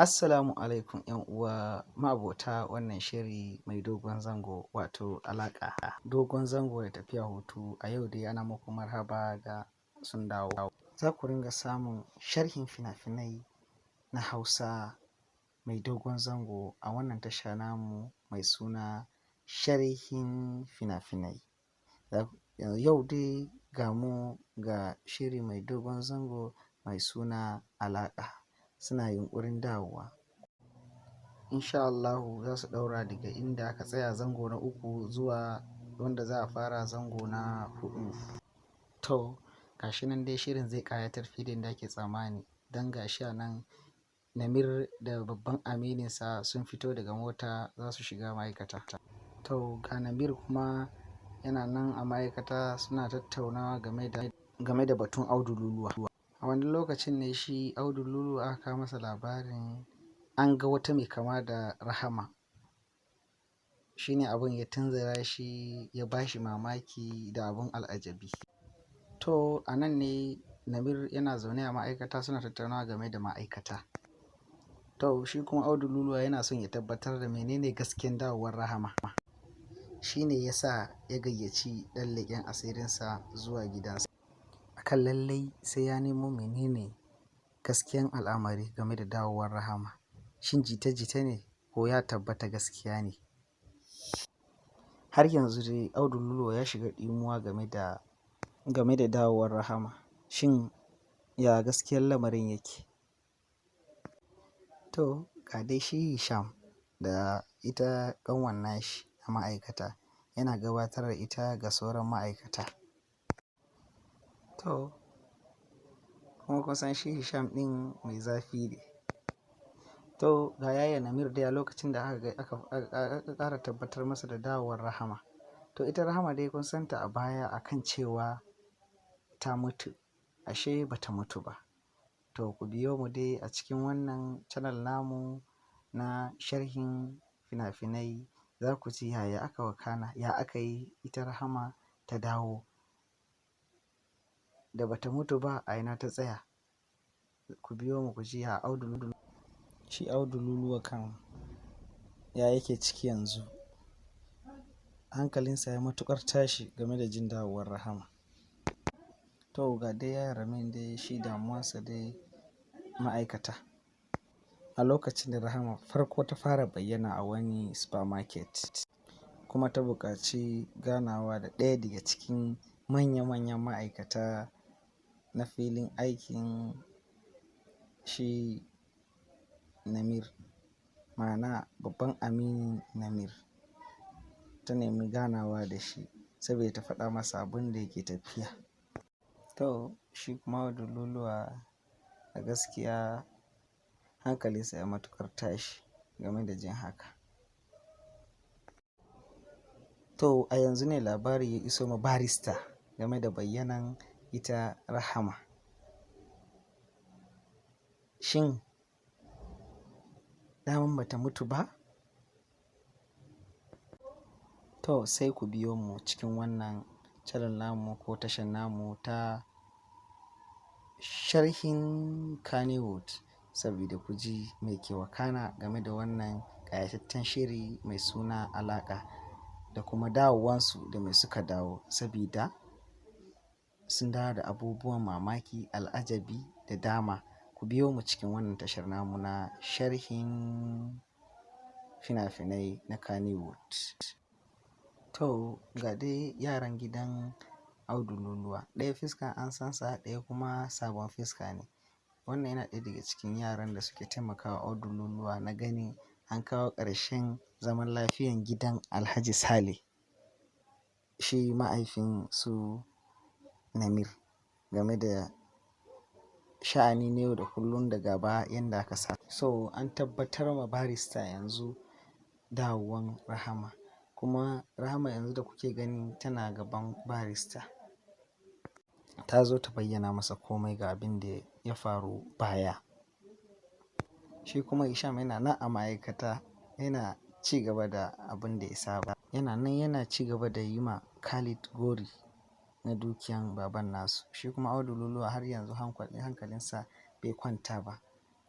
Assalamu alaikum ‘yan uwa ma'abota wannan shiri mai dogon zango, wato Alaƙa. Dogon zango da tafiya hutu, a yau dai ana muku marhaba da sun dawo. Za ku ringa samun sharhin fina-finai na Hausa mai dogon zango a wannan tasha namu mai suna Sharhin Fina-finai. Yau dai ga mu ga shiri mai dogon zango mai suna Alaƙa, suna yunƙurin dawowa. Insha Allahu za su ɗaura daga inda aka tsaya zango na uku zuwa wanda za a fara zango na huɗu. To, gashi nan dai shirin zai ƙayatar fiye da yadda ake tsammani, don gashi a nan Namir da babban amininsa sun fito daga mota za su shiga ma'aikata. To, ga Namir kuma yana nan a ma'aikata suna tattaunawa game da batun Audu Luluwa. A wani lokacin ne shi Audu Luluwa aka kawo masa labarin an ga wata mai kama da Rahama. Shi ne abin ya tunzura shi, ya ba shi mamaki da abin al'ajabi. To, a nan ne Namir yana zaune a ma'aikata suna tattaunawa game da ma'aikata. To, shi kuma Audu Luluwa yana son ya tabbatar da menene gaskiyan dawowar Rahama. Shi ne ya sa ya gayyaci ɗan leƙen asirinsa zuwa gidansa. A kan lallai sai ya nemo menene gaskiyan al'amari game da dawowar Rahama. Shin jita-jita ne ko ya tabbata gaskiya ne? Har yanzu dai Audu Luluwa ya shiga ɗimuwa game da dawowar Rahama. Shin ya gaskiyar lamarin yake? To, ga dai shi Hisham da ita ƙanwar nashi a ma'aikata, yana gabatar da ita ga sauran ma'aikata. To, kuma kun san shi Hisham ɗin mai zafi ne. To, ga yaya Namir dai a lokacin da aka ƙara tabbatar masa da dawowar Rahama. To, ita Rahama dai kun san ta a baya akan cewa ta mutu, ashe ba ta mutu ba. To, ku biyo mu dai a cikin wannan channel namu na sharhin fina-finai, za ku ji yaya aka wakana, ya aka yi ita Rahama ta dawo. Da ba ta mutu ba, a ina ta tsaya? Ku biyo mu ku ji ya Audu shi Audu Luluwa kan ya yake ciki yanzu. Hankalinsa ya matuƙar tashi game da jin dawowar Rahama. To, ga dai yaya Ramin dai, shi damuwarsa dai ma'aikata. A lokacin da Rahama farko ta fara bayyana a wani supermarket kuma ta buƙaci ganawa da ɗaya daga cikin manya-manyan ma'aikata na filin aikin shi Namir, ma'ana babban aminin Namir. Ta nemi ganawa da shi saboda ta faɗa masa abin da yake tafiya. To, shi kuma Audu Luluwa a gaskiya hankalinsa ya matuƙar tashi game da jin haka. To, a yanzu ne labari ya iso ma barista game da bayyanan ita Rahama. Shin daman ba ta mutu ba? To, sai ku biyo mu cikin wannan channel namu ko tashar namu ta Sharhin Kannywood saboda ku ji me ke wakana game da wannan ƙayataccen shiri mai suna Alaƙa da kuma dawowansu da mai suka dawo, sabida sun dawo da abubuwan mamaki, al'ajabi da dama. Ku biyo mu cikin wannan tashar namu na sharhin fina-finai na Kannywood. To, ga dai yaran gidan Audu Luluwa, ɗaya fuska an san sa, ɗaya kuma sabon fuska ne. Wannan yana ɗaya daga cikin yaran da suke taimakawa Audu Luluwa na gani an kawo ƙarshen zaman lafiyan gidan Alhaji Sale, shi ma'aifin su Namir, game da sha'ani na yau da kullum da gaba yanda aka sa. So, an tabbatar ma barista yanzu dawowan Rahama. Kuma Rahama yanzu da kuke gani tana gaban barista. Ta zo ta bayyana masa komai ga abin da ya faru baya. Shi kuma Hisham yana nan a ma'aikata yana ci gaba da abin da ya saba. Yana nan yana ci gaba da yi ma Khalid gori na dukiyan baban nasu. Shi kuma Audu Luluwa har yanzu hankalinsa bai kwanta ba.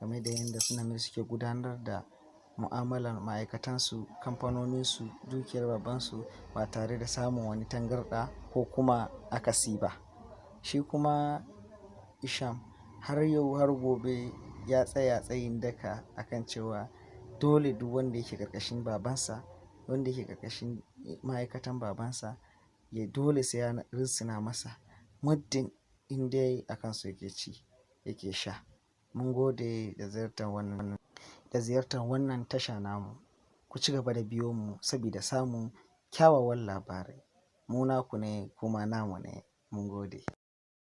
game da yadda su Namir suke gudanar da mu'amalar ma'aikatansu, kamfanoninsu, dukiyar babansu ba tare da samun wani tangarɗa ko kuma akasi ba. Shi kuma Isham har yau har gobe ya tsaya tsayin daka akan cewa dole duk wanda yake ƙarƙashin babansa, wanda yake ƙarƙashin ma'aikatan babansa, ya dole sai ya risina masa muddin in dai a kansu yake ci yake sha. Mun gode da ziyartar wannan tasha namu. Ku ci gaba da biyo mu saboda samun kyawawan labarai. Mu naku ne kuma namu ne. Mun gode.